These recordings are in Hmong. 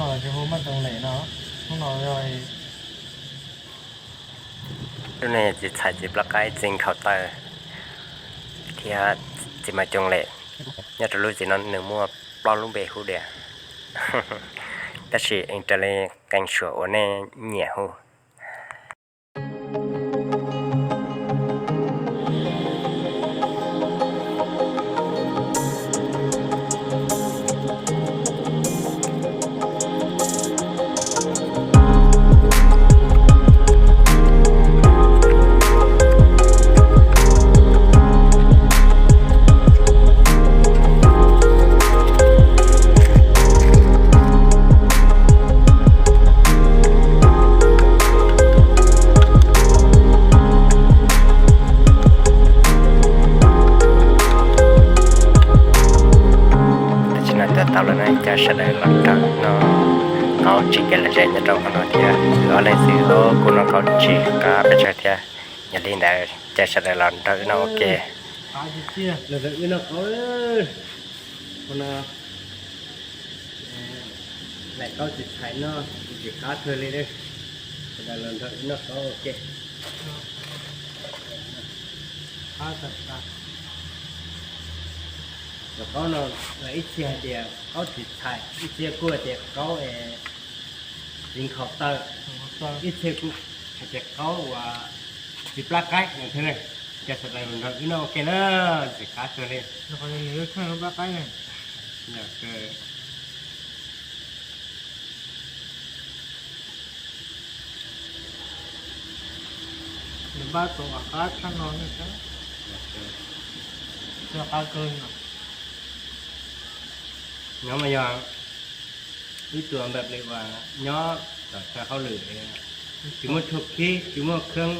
Hu Maj Toog Lem no, hnub no yog lub no txiv txhais txiv plab qaib txiv nkhaus taw thiab txiv Maj Toog Lem. Nyob rau lub txiv no nws muaj plaub lub npe hu tias, tab sis raws li qee suam uas nej nyiam hu. Tam sim no cov tau lawm na, cov sawv daws los nrog no qaub tsis kev lom zem nyob rau qhov no thiab, wb ob leeg xwb kuj noj qaub tsis qab pes tsawg thiab. Yog li ntawd cov sawv daws los nrog wb noj ua ke. Wb noj qaub, lam qaub tsis txhais noj, tsis qab kawg li. Sawv daws los nrog wb noj qaub ua ke. Cov qaub no ib txhia hais tias qaub tsis txhais, ib txhia kuj hais tias qaub es txiv nkhaus taw, ib txhia kuj hais tias qaub uas txiv plab qaib no thiab. Cov sawv daws los nrog wb noj ua ke na, tsis qab kawg li. Nws npaj tau qab tshaj no ne. Nyob mas yog ib tug npam li uas nyob tom chaw hauj lwm, tsis muaj tshuaj khib, tsis muaj kheeb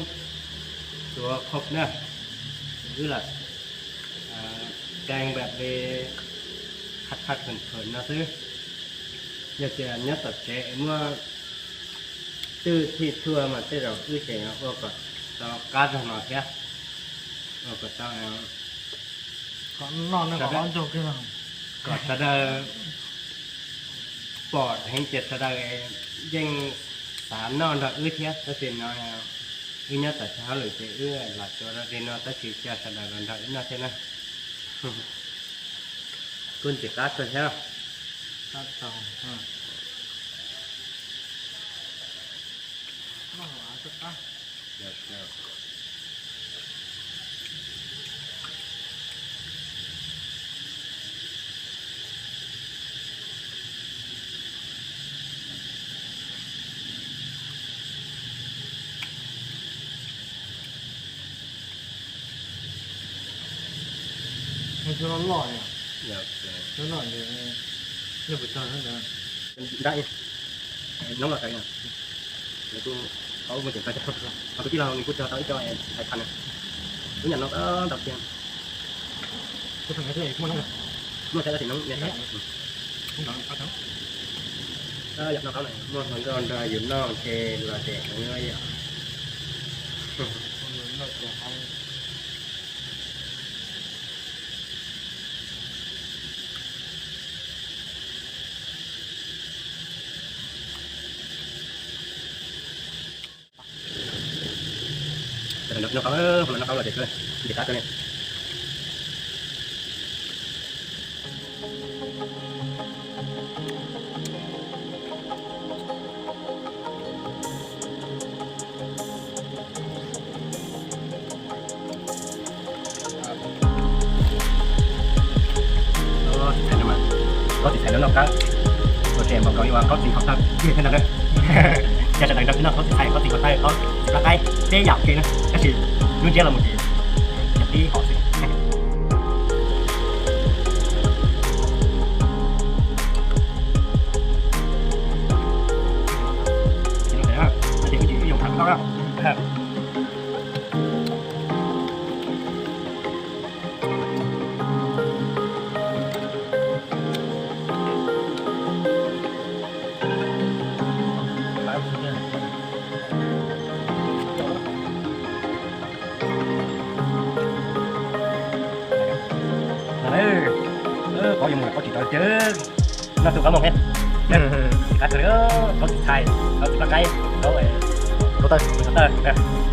tuav qhov na, wb lam kee npam li khaj khaj khees khees no xwb. Yog tias nyob tom tsev es muaj twj thij tshuaj mas tej zaum wb tseem ua kom tau qab zog no thiab, ua kom tau kom sawv daws pom heev ces sawv daws yeej xav noj nrog wb thiab. Tab sis no wb nyob tom chaw hauj lwm ces wb lam tuav rau li no, tab sis cia sawv daws los nrog wb noj thiab na. Kuj ntxim qab kawg thiab. Nws loj loj, nws puas tag ntawd. Nws kuj, kuv tij laug nws kuj tso tau ib co hais thav na. Lub nyam no ntau tiag. Muaj thiab tab sis no, yog noj qaub na, muaj hluas nkauj nrog yus noj ces los ces heev yom. Noj qaub, noj qaub los ces ntxim qab kawg li. Qaub txiv txhais no noj qab, ua tseem npaum nkaus li uas qaub txiv nkhaus taw tiag thiab ntag na. Cov sawv daws nrog wb noj qaub txiv txhais, qaub txiv nkhaus taw, qaub txiv plab qaib, peb yam ua ke na, tab sis lub ntsiab los mus ces yog tib hom xwb. Qaub yuav mus, qaub tsis tau tiag. Noj tu qaub moo thiab. Qab tag, kaub tsis txhais, kaub tsis pab qaib, kaub, kaub tawj, kaub tawj.